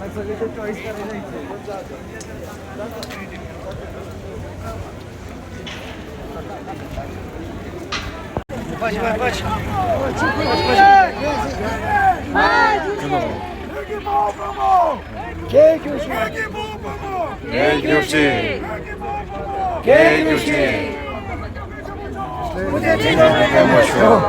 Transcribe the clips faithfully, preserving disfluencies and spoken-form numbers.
རྒྱལ་གྱུར་ཅིག་རྒྱལ་གྱུར་ཅིག་རྒྱལ་གྱུར་ཅིག་སྐུ་ཚེ་ཁྲི་ལོ་བརྟན་པར་ཤོག་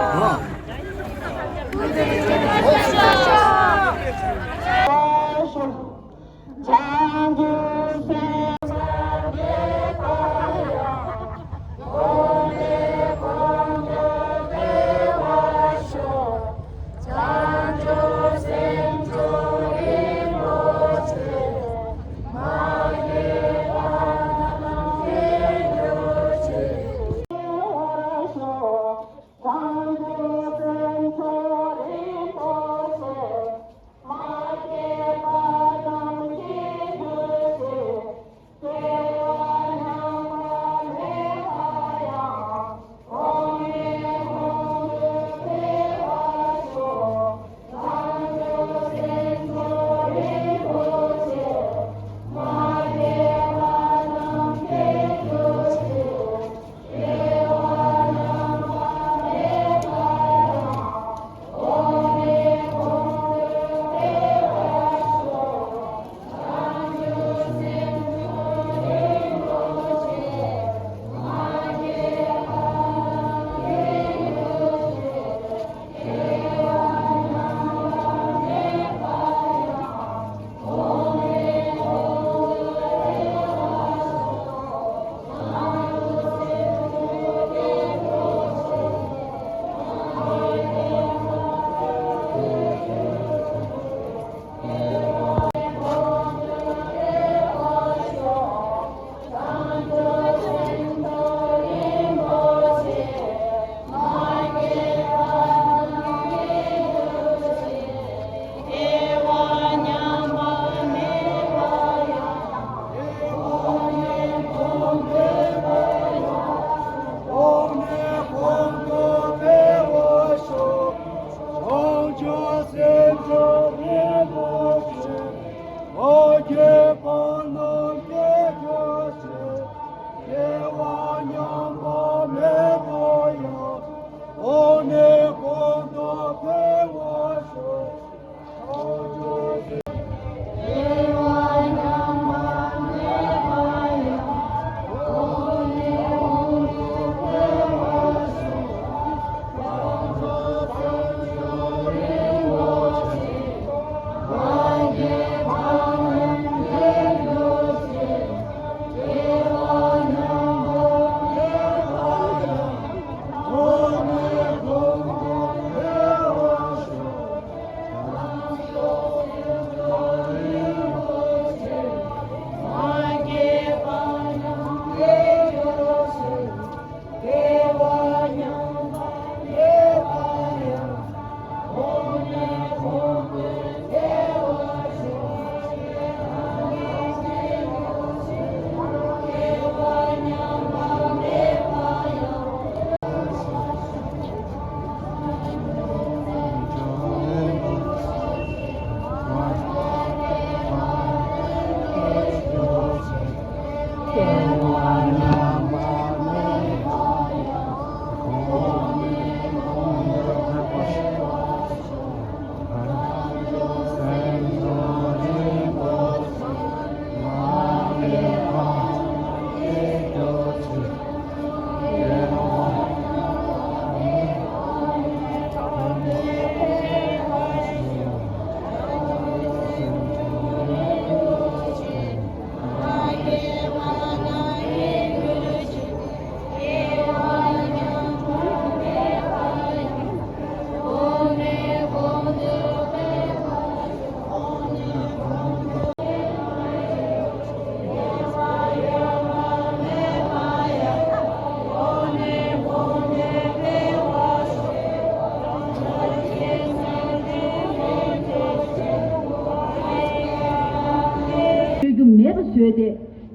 བཟོ་རྒྱུ་མེད་པ་བཟོས་ཏེ།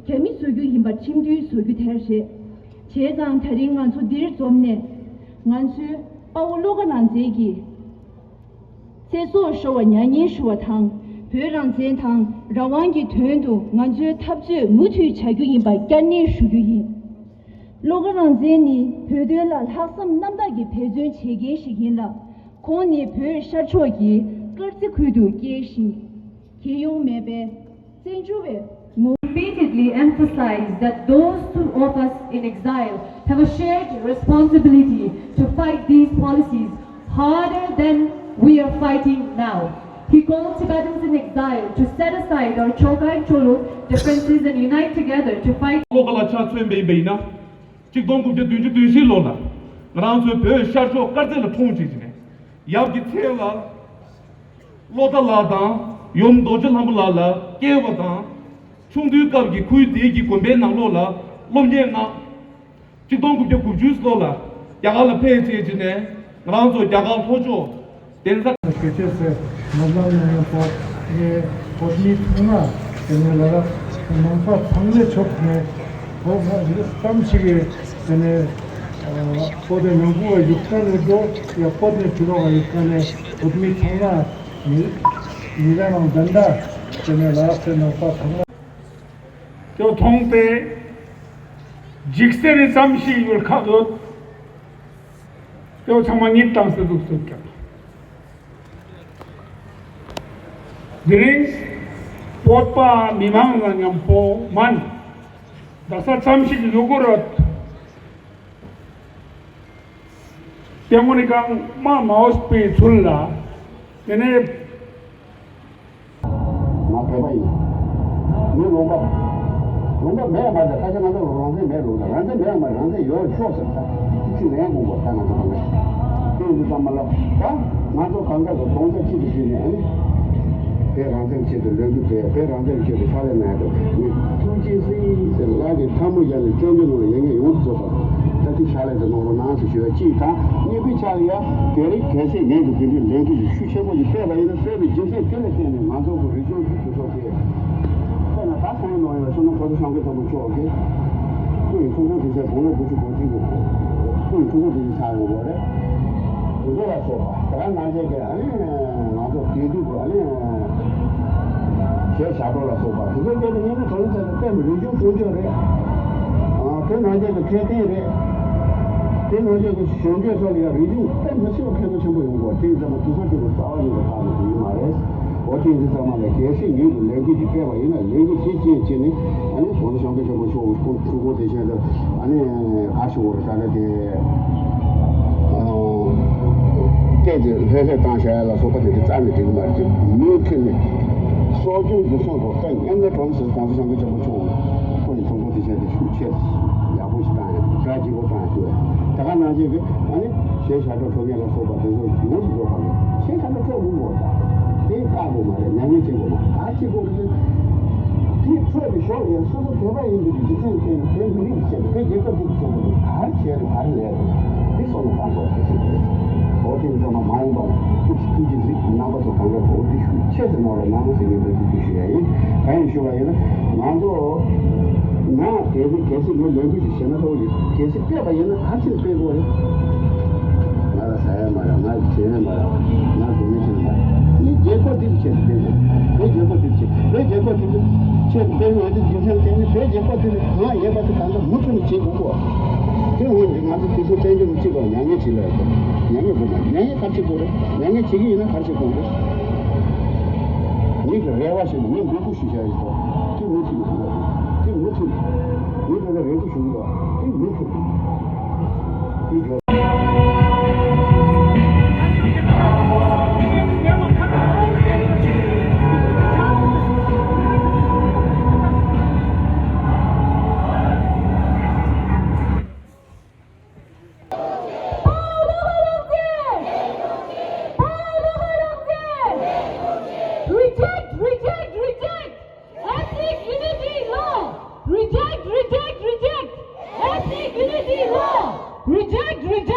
རྒྱ་མི་བཟོ་རྒྱུ་ཡིན་པར་ཁྲིམས་མཐུན་བཟོ་རྒྱུ་དེ་རེད། བྱས་ཙང་ད་རིང་ང་ཚོ་འདིར་འཛོམས་ནས། ང་ཚོའི་དཔའ་བོ་བློ་དགའ་རང་བཙན་གྱི་ཚེ་སྲོག་ཤོར་བ་མྱ་ངན་ཞུ་བ་དང་ བོད་རང་བཙན་དང་རང་དབང་གི་དོན་དུ་ང་ཚོའི་འཐབ་རྩོད་མུ་མཐུད་བྱ་རྒྱུ་ཡིན་པ་བསྐྱར་ནན་ཞུ་རྒྱུ་ཡིན། བློ་དགའ་རང་བཙན་ནི་བོད་དོན་ལ་ལྷག་བསམ་རྣམ་དག་གིས་འབད་བརྩོན་བྱེད་མཁན་ཞིག་ཡིན་ལ། ཁོང་ནི་བོད་ཤར་ཕྱོགས་ཀྱི་དཀར་རྩེ་ཁུལ་དུ་སྐྱེས་ཤིང་། རྒྱལ་ཡོངས་མེད་པའི་བཙན་བྱོལ་བའི་ངོ། Repeatedly emphasized that those of us in exile have a shared responsibility to fight these policies harder than we are fighting now. He called Tibetans in exile to set aside our Chokai Cholo differences and unite together to fight. བློ་དགའ་ལགས་ཆ་མཚོན་པ་ཡིན་ན། གཅིག་སྟོང་དགུ་བརྒྱ་བདུན་ཅུ་དོན་བཞི་ལོ་ལ་ང་རང་ཚོའི་བོད་ཤར་ཕྱོགས་དཀར་རྩེ་ལ་འཁྲུངས་བྱས་ནས། ཡབ་ཀྱི་མཚན་ལ་བློ་ལྡན་ལགས་དང་ཡུམ་རྡོ་རྗེ་ལྷ་མོ་ལགས་ལ་སྐྱེས་པ་དང་། ཆུང་དུས་སྐབས་ཀྱི་ཁུལ་དེའི་གི་དགོན་པའི་ནང་ལོགས་ལ་སློབ་གཉེར་གནང་། གཅིག་སྟོང་དགུ་བརྒྱ་དགུ་བཅུ་ལོ་ལ་རྒྱ་གར་ལ་ཕེབས་བྱས་ནས་ང་རང་ཚོ་རྒྱ་གར་ལྷོ་ཕྱོགས་གདན་ས། ཞུ་ཆེད་ཟེར་ནོར་ལམ་ནས་ཡང་པོ་ངས་བོད་མི་ཚང་མ་དེ་ནས་ལ་ར་ནང་པ་ཚང་མས་ཕྱོགས་ནས་བོད་ལ་ཙམ་ཞིག་གིས་དེ་ནས་བོད་དེ་ནང་ཁུལ་བ་ཡུག་ཀ་ནས་འགྲོ་ཡ་བོད་ནས་ཕྱི་ལོགས་ལ་ཡུག་ཀ་ནས་བོད་མི་ཚང་མ་ཉི་ཉི་ར་ནང་བདེན་ད་དེ་ནས་ལ་ར་ཟེར་ནང་པ་ཚང་མ། དེ་མཐོང་སྟེ། འཇིགས་སེལ་རེ་ཙམ་ཞིག་ཡོད་ཁག་ཡོད། དེ་ཚང་མ་ཉིད་བཏང་སྟེ་འདུག་སེ་ཀྱང་། དེ་རིང་བོད་པ་མི་མང་ལ་མཉམ་པོ་མན། རྡ་ས་ཙམ་ཞིག་ཡོད་དགོས་རེད། དེ་སྔོན་ནས་གང་མ་མ་འོས་པའི་ཚུལ་ལ། དེ་ནས། ང་བོད་པ་ཡིན། ངའི་ལུང་པ། ལུང་པ་མེད་མ་རེད། ཁ་ཤས་ང་ཚོ་རང་བཙན་མེད་ལུགས་དང་རང་བཙན་མེད་མ་རེད། རང་བཙན་ཡོད་ཤོག་ཟེར་ད། ཅི་ལན་དགོངས་པ་ད་ང་ཚོ་གང་ག་དེ་ཡིན་དུས་ཙམ་པ་ལ་ད་ང་ཚོ་གང་ག་གི་གདོང་ཆ་གཅིག་ཏུ་བྱས་ནས་ཨ་ནི། བོད་རང་བཙན་ཆེད་དུ་ལས་འགུལ་སྤེལ། བོད་རང་བཙན་ཆེད་དུ་ཕྱག་ལས་གནང་ཡ་དང་ནི་ཐུགས་རྗེ་གཟིགས་ཟེར་ལག་གི་ཐལ་མོ་སྦྱར་ནས་བཙན་བྱོལ་ནང་ལ་ཡོད་མཁན་ཡོངས་སུ་རྫོགས་པ་ད་ཅི་ཕྱག་ལས་དུ་གནང་རོགས་གནང་ཟེར་ཞུ་བ་གཅིག་དང་གཉིས་པའི་ཆ་ལ་ཡ་གལ་རིགས་གལ་སྲིད་ངས་ཀྱི་དེ་འདྲའི་ལས་འགུལ་ཞིག་ཤུགས་ཆེན་པོ་ཞིག་སྤེལ་བ་ཡིན་ན་སྤེལ་བའི་རྒྱུ་མཚན་དེ་ལ་བརྟེན་ནས་ང་ཚོ་གི་རིག་གཞུང་གི་དུས་ཚོད་དེ། དཔེར་ན་ད་སང་ཉིན་ནང་ཡོད་སོ་ན་གོ་ས་སངས་རྒྱས་ཚོགས་པ་མཆོག་གིས། སྐུ་ཡི་ཐུགས་དགོངས་དེ་ཚོ་དགུང་ལོ་དགུ་བཅུ་གོ་གཅིག་གི་སྐུ་ཡི་ཐུགས་དགོངས་དེ་ཚོ་ཆགས་ཡོང་གི་རེད། དེ་ཚོ་ལ་སོགས་པ་དེ་ག་ནང་བཞིན་གྱི་ཨ་ནི་ང་ཚོ་དེང་དུས་ཀྱི་ཨ་ནི་གཞས་ཞབས་བྲོ་ལ་སོགས་པ་དེ་ཚོ་སྐད་དུ་སྙན་ན་གྲོང་ཚོ་ཚོ་དཔེ་མི་རིག་གཞུང་སྲུང་སྐྱོབ་རེད། དེ་ནང་བཞིན་གྱི་འཕྲོད་བསྟེན་རེད། དེ་ནང་བཞིན་གྱི་གཞོན་སྐྱེས་ཚོ་ལ་ཡང་རིག་གཞུང་དཔེ་མི་སྲིད་པ་ཕན་ཐོགས་ཆེན་པོ་ཡོང་གི་རེད། དེ་ཡིན་ཙང་མ་དེ་ཚོ་དེ་ཚོ་རྩ་བ་ཉིད་ནས་བཏང་ནས་དེ་ཡིན་མ་རེད། འོ་དེ་ཡིན་དུས་ཙམ་པ་ལ་གལ་སྲིད་ངེད་ཀྱི་ལས་འགུལ་ཅིག་སྤེལ་བ་ཡིན་ན་ལས་འགུལ་དེ་རྐྱེན་བྱས་ནས་ཨ་ནི་༸གོང་ས་༸སྐྱབས་མགོན་ཆེན་པོ་མཆོག་གི་སྐུ་ཐུགས་དགོངས་དེ་བཞིན་དུ་ཨ་ནི་ག་ཞུ་དགོས་རེད་ཟེར་ན་དེ་སྐད་ཅིག་ལྷོད་ལྷོད་བཏང་བཞག་ཡ་ལ་སོགས་པ་དེ་འདྲ་རྩ་ནས་འགྲིག་གི་མ་རེད། དེ་མུ་མཐུད་ནས་གསོ་སྐྱོང་འཛིན་སྐྱོང་དང་ཏན་ཏན་༸གོང་ས་༸སྐྱབས་མགོན་ཆེན་པོ་མཆོག་གི་སྐུ་ཐུགས་དགོངས་དེ་བཞིན་དུ་ཤུགས་ཆེ་ཡག་པོ་ཞིག་བཏང་ཡ་གྲ་རྒྱས་པོ་བཏང་ཡ་ཞུ་བས་ད་ག་ནང་བཞིན་གྱི་ཨ་ནི། གཞས་ཞབས་བྲོ་འཁྲབ་མཁན་ལ་སོགས་པ་དེ་ཚོ་ཡོངས་སུ་རྫོགས་པ་ལ་གཞས་ཞབས་བྲོ་འཁྲབ་དགོས་པ་དང་དེ་བཀག་དགོས་མ་རེད། མྱ་ངན་བྱེད་དགོས་མ་རེད། ག་བྱེད་དགོས་རེད། དེ་འཁྲབ་པའི་ཞོར་ལ་སོ་སོ་བོད་པ་ཡིན་པའི་རྒྱུ་མཚན་བརྟེན་ནས་བོད་མི་རིགས་ཀྱི་ཆེད་དུ་བོད་རྒྱལ་ཁབ་འདི་གི་ཆེད་དུ་ག་རེ་བྱས་རེད་ག་རེ་ལས་རེད་དེ་སོགས་ལ་བཀག་དགོས་དེ་ཚོ་རེད། འོ་དེ་ཚོ་མ་མ་འོངས་པ་ལ་ཐུགས་ཀྱི་ཐུགས་ཀྱི་གཟིགས་རྣམ་པ་ཚོ་གང་ག་འོ་དེ་ཤུགས་ཆེ་ཙམ་གནང་རོགས་གནང་ཟེར་ངས་འབོད་སྐུལ་ཞུ་ཡ་ཡིན། གང་ཡིན་ཞུ་བ་ཡིན་ན་ང་ཚོ་ང་གལ་སྲིད་གལ་སྲིད་ངས་ལས་འགུལ་ཞིག་བྱས་ན་ཐོག་ཡིན། གལ་སྲིད་སྤེལ་བ་ཡིན་ན་ག་ཚོད་སྤེལ་དགོས་རེད། ང་ལ་ཟ་ཡ་མ་རག་ང་བྱེད་ཡ་མ་རག་ང་དགོས་ངེས་ཤེས་མ་རག་ངས་རྒྱལ་ཁབ་འདི་གི་ཆེད་དུ་སྤེལ་དགོས། བོད་རྒྱལ་ཁབ་འདི་གི་ཆེད་བོད་རྒྱལ་ཁབ་འདི་གི་ཆེད་དུ་སྤེལ་དགོས་འདི་རྒྱུ་མཚན་དེ་ནི་བོད་རྒྱལ་ཁབ་འདི་ནི་གང་ཡོད་པ་དེ་ད་ལྟ་མུ་མཐུད་ནས་བྱེད་དགོས་གོ། དེ་འོན་ཏེ་ང་ཚོ་དེ་ཚོ་བཙན་བྱོལ་ནས་གཅིག་པ་མྱ་ངན་བྱེད་ལ་ཡོད་གོ། མྱ་ངན་དགོས་མ་མྱ་ངན་ག་རེ་བྱེད་དགོས་རེད། མྱ་ངན་བྱེད་ཀྱི་ཡིན་ན་ག་རེ་བྱེད་དགོས་རེད། ངེད་ཀྱི་རེ་བ་ཞིག་ནི་ངས་འབོད་སྐུལ་ཞུ་བྱ་ཡིན་ཏོ། དེ་མུ་མཐུད་ནས་ཞུ་བ་དེ་མུ་མཐུད་ནས་ངེད་ཀྱི་རེ་སྐུལ་ཞུ་གི་ཡོད། དེ་མུ་མཐུད་ནས་དེ་འགྲོ། Reject, reject, reject! Ethnic unity law! Reject, reject, reject! Ethnic unity law! Reject, reject!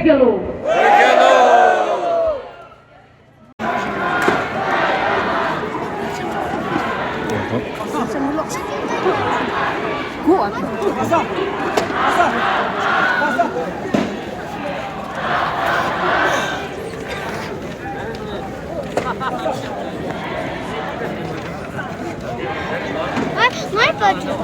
རྒྱལ་ལོ། My, my budget.